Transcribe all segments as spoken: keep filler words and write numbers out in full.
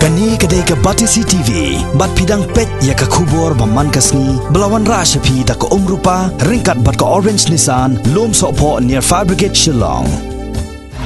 Kane ka dei ka Batesi T V, bad phi dang peit ïa ka khubor ba man ka sngi, ba la wanrah sha phi da ka Umrupa, ryngkat bad ka Orange Nissan, Lum Sohphoh near Fire Brigade Shillong.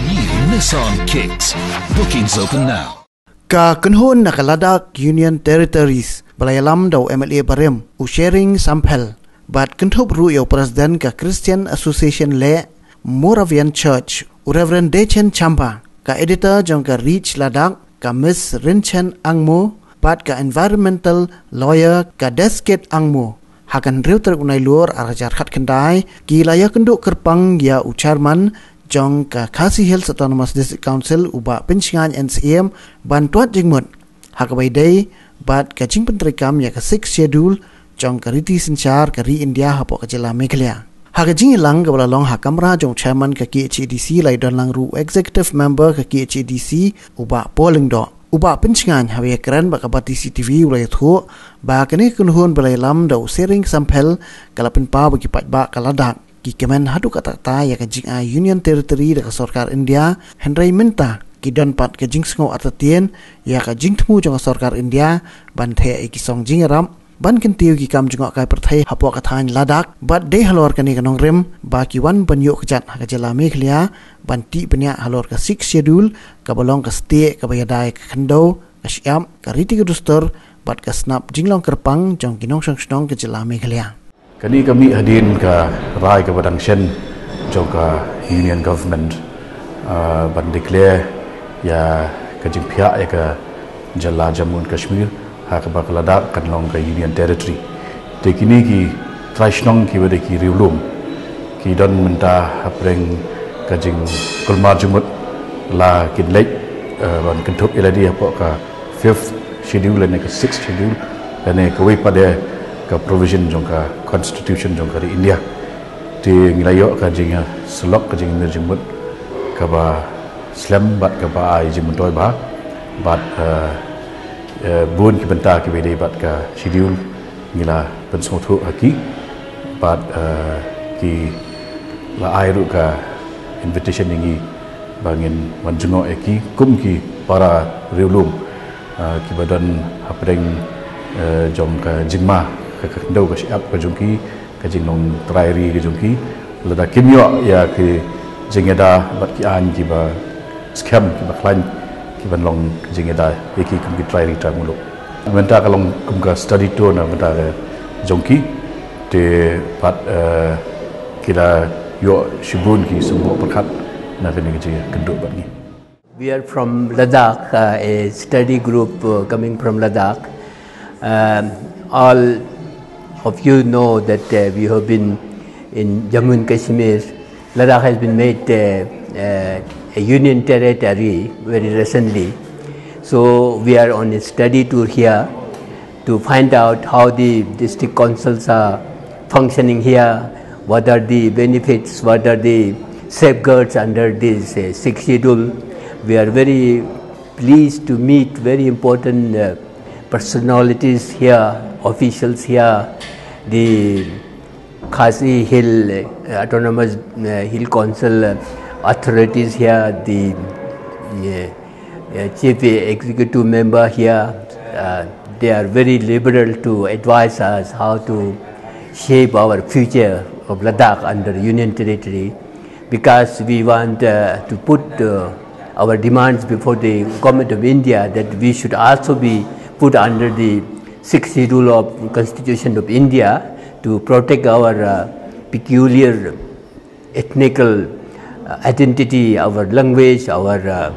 New Nissan Kicks. Bookings open now. Ka kynhun na ka Ladakh Union Territories, ba la ïalam da u M L A barim, u Shering Samphel, bad kynthup ruh ïa u President ka Christian Association leh Moravian Church, u Reverend Dechen Chamba, ka editor jong ka Reach Ladakh, ka Miss Rinchen Angmo, bad ka environmental lawyer ka Deskit Angmo. Ha ka hynriew tarik u Nailur ar hajar khatkhyndai, ki la ïakynduh kyrpang ïa u chairman jong ka Khasi Hills Autonomous District Council, u Bah Pynshngaiñ N Syiem, ban tuat jingmut ha kaba ïadei bad ka jingpyntreikam ïa ka Sixth Schedule jong ka riti synshar ka ri India hapoh ka jylla Meghalaya. Ha ka jingïalang kaba la long ha kamra jong u chairman ka K H A D C, la ïadon lang ruh u executive member ka K H A D C, u Bah Paul Lyngdoh. U Bah Pynshngaiñ, haba ïakren bad ka Batesi T V, u la ïathuh ba kane ka kynhun ba la ïalam da u Shering Samphel ka la pynpaw ba ki paidbah ka Ladakh ki kmen haduh katta katta ïa ka jingai Union Territory da ka sorkar India, hynrei mynta ki don pat ka jingsngew artatien ïa ka jingthmu jong ka sorkar India ban theh ïa ki song jingïarap, ban kyntiew ki kam jngohkai pyrthei hapoh ka thaiñ Ladakh, bad dei halor kane ka nongrim ba ki wan ban ïuh kjat ha ka jylla Meghalaya ban tih bniah halor ka Sixth Schedule, kaba long ka stieh kaba ïada ïa ka khyndew, ka shyiap, ka riti ka dustur, bad ka snap jinglong kyrpang jong ki nongshong shnong ka jylla Meghalaya. Kane ka mih hadien ka rai kaba dang shen jong ka Union Government, ah, ban declare ïa ka jingphiah ïa ka jylla Jammu and Kashmir, ha kaba ka Ladakh kan long ka Union Territory. Te kine ki trai shnong kiba dei ki riewlum ki don mynta hapdeng ka jingkulmar jingmut, la kin leit, eh, ban kynthup ïa lade hapoh ka Fifth Schedule lane ka Sixth Schedule, lane kawei pat de ka provision jong ka Constitution jong ka ri India. Te ngi la ïoh ka jingïasyllok, ka jingmir jingmut kaba slem bad kaba ai jingmyntoi bha, bad, eh, eh, bun ki bynta kiba dei bad ka Schedule ngi la pynsngewthuh ha ki, bad, eh, ki la ai ruh ka invitation ïa ngi ba ngin wan jngoh ïa ki kum ki para riewlum, ah, kiba don hapdeng, eh, jong ka jingma, ka, ka khyndew, ka shyiap ka jong ki, ka jinglong trai ri ka jong ki. Lada kim ïoh ïa ki jingïada bad ki aiñ kiba skhem, kiba khlaiñ, kiban long jingïada ïa ki kum ki trai ri trai muluk. Mynta ka long kum ka study tour na bynta ka jong ki. Te pat, eh, ki la ïoh shibun ki symboh pyrkhat na kane ka jingïakynduh bad ngi. We are from Ladakh, uh, a study group, uh, coming from Ladakh. Um, all of you know that, uh, we have been in Jammu and Kashmir. Ladakh has been made, uh, uh, a union territory very recently. So we are on a study tour here to find out how the district councils are functioning here, what are the benefits, what are the safeguards under this, uh, Sixth Schedule. We are very pleased to meet very important, uh, personalities here, officials here, the Khasi Hill, uh, Autonomous, uh, Hill Council, uh, authorities here, the, uh, uh, chief executive member here. Uh, they are very liberal to advise us how to shape our future of Ladakh under Union Territory, because we want, uh, to put, uh, our demands before the Government of India that we should also be put under the Sixth Schedule of Constitution of India to protect our, uh, peculiar ethnical, uh, identity, our language, our, uh,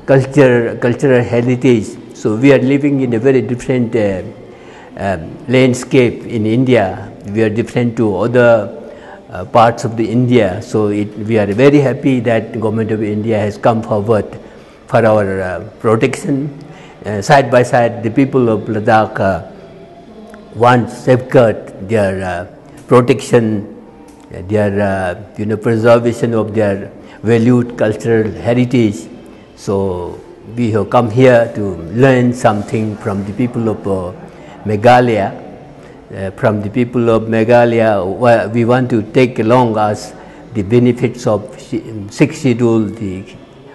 culture, cultural heritage. So we are living in a very different, uh, um, landscape in India. We are different to other, uh, parts of the India. So it, we are very happy that Government of India has come forward for our, uh, protection. Uh, side by side, the people of Ladakh, uh, want safeguard their, uh, protection, their, uh, you know, preservation of their valued cultural heritage. So we have come here to learn something from the people of, uh, Meghalaya. Uh, from the people of Meghalaya, wha-, we want to take along us the benefits of shi-, Sixth Schedule, the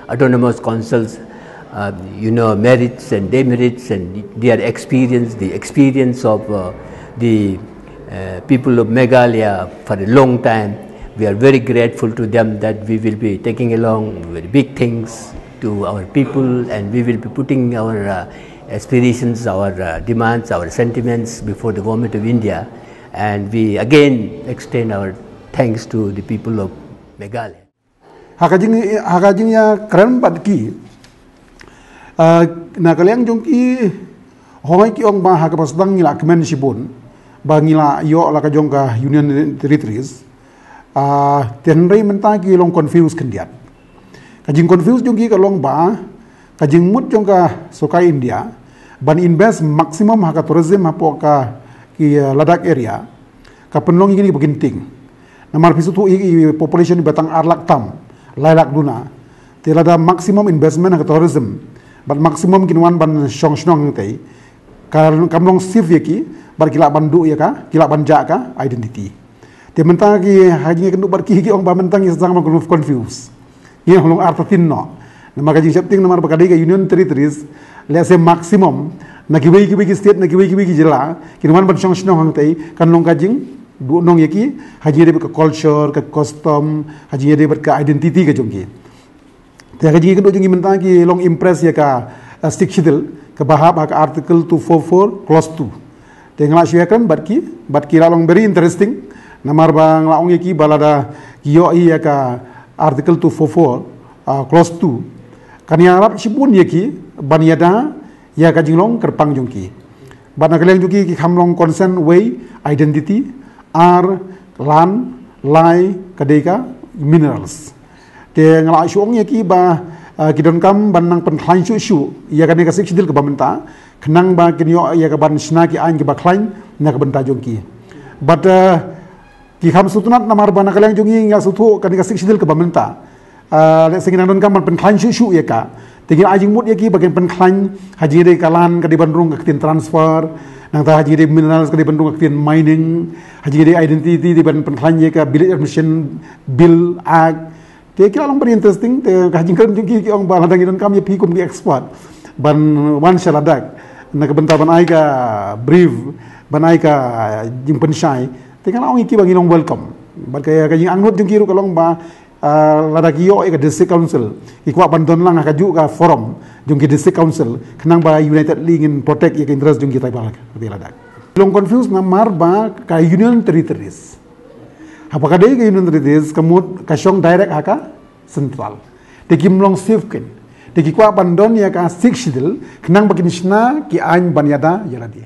autonomous councils, uh, you know, merits and demerits and their experience, the experience of uh, the uh, people of Meghalaya for a long time. We are very grateful to them that we will be taking along very big things to our people, and we will be putting our uh, aspirations, our uh, demands, our sentiments before the Government of India. And we again extend our thanks to the people of Meghalaya. Ha ka jing, ha ka jingïakren bad ki, ah, na ka liang jong ki, hooid ki ong ba ha kaba sdang ngi la kmen shibun ba ngi la ïoh la ka jong ka Union Territories. Ah, te hynrei mynta ki long confuse khyndiat. Ka jing confuse jong ki ka long ba ka jingmut jong ka sorkar India ban invest maximum ha ka tourism hapoh ka, ki, ah, Ladakh area, ka pynlong ïa kine ki ba kynting. Namar phi sngewthuh ïa ki population ba tang ar lak tam, lai lak duna. Te lada maximum investment ha ka tourism bad maximum kin wan ban shong shnong hangtei, ka, kam long safe ïa ki, bad ki lah ban duh ïa ka, ki lah ban jah ka identity. Te mynta ki ha jingïakynduh bad ki, ki ong ba mynta ngi sdang ban confuse. Ngi long artatien noh. Namar ka jingsheptieng, namar ba ka dei ka Union Territories, lehse maximum na kiwei kiwei ki state, na kiwei kiwei ki jylla, kin wan ban shong shnong hangtei, kan long ka jingduhnong ïa ki ha jingïadei bad ka culture, ka custom, ha jingïadei bad ka identity ka jong ki. Te ka jingïakynduh jong ngi mynta ki long impress ïa ka, uh, Sixth Schedule kaba hap ha ka Article two four four, Clause two. Te nga la shu ïakren bad ki, bad ki la long very interesting. Namar ba nga la ong ïa ki ba lada ki ïohi ïa ka Article two four four, uh, Clause two, kan ïarap shibun ïa ki ban ïada ïa ka jinglong kyrpang jong ki. Bad na ka liang jong ki, ki kham long concern, wei, identity, ar, land, lai, ka dei ka minerals. Te nga la shu ong ïa ki ba, ah, ki donkam ban nang pynkhlaiñ shuh shuh ïa kane ka Sixth Schedule kaba mynta, khnang ba kin ïoh ïa ka ban shna ki aiñ kiba khlaiñ na ka bynta jong ki. Bad, ah, ki kham sngewtynnat namar ba na ka liang jong ngi nga sngewthuh kane ka Sixth Schedule kaba mynta, ah, lehse ngi nang donkam ban pynkhlaiñ shuh shuh ïa ka. Te ngi ai jingmut ïa ki ba kin pynkhlaiñ ha jingïadei ka land ka dei ban rung ka ktien transfer, nangta ha jingïadei minerals ka dei ban rung ka ktien mining, ha jingïadei identity dei ban pynkhlaiñ ïa ka Village Administration Bill Act. Te ki la long very interesting, te ka jingkren jong ki, ki ong ba lada ngi donkam ïa phi kum ki expert ban wan sha Ladakh na ka bynta ban ai ka brief, ban ai ka jingpynshai. Te nga la ong ïa ki ba ngi long welcome. Bad ka, ka jingangnud jong ki ruh ka long ba, ah, lada ki ïoh ïa ka District Council, ki kwah ban don lang ha kajuh ka forum jong ki District Council, khnang ba unitedly ngin protect ïa ka interest jong ki tribal ka Ladakh. Long confuse namar ba ka Union Territories, haba ka dei ka Union Territories, ka mut ka shong direct ha ka central. Te kim long safe kein. Te ki kwah ban don ïa ka Sixth Schedule khnang ba kin shna ki aiñ ban ïada ïa lade.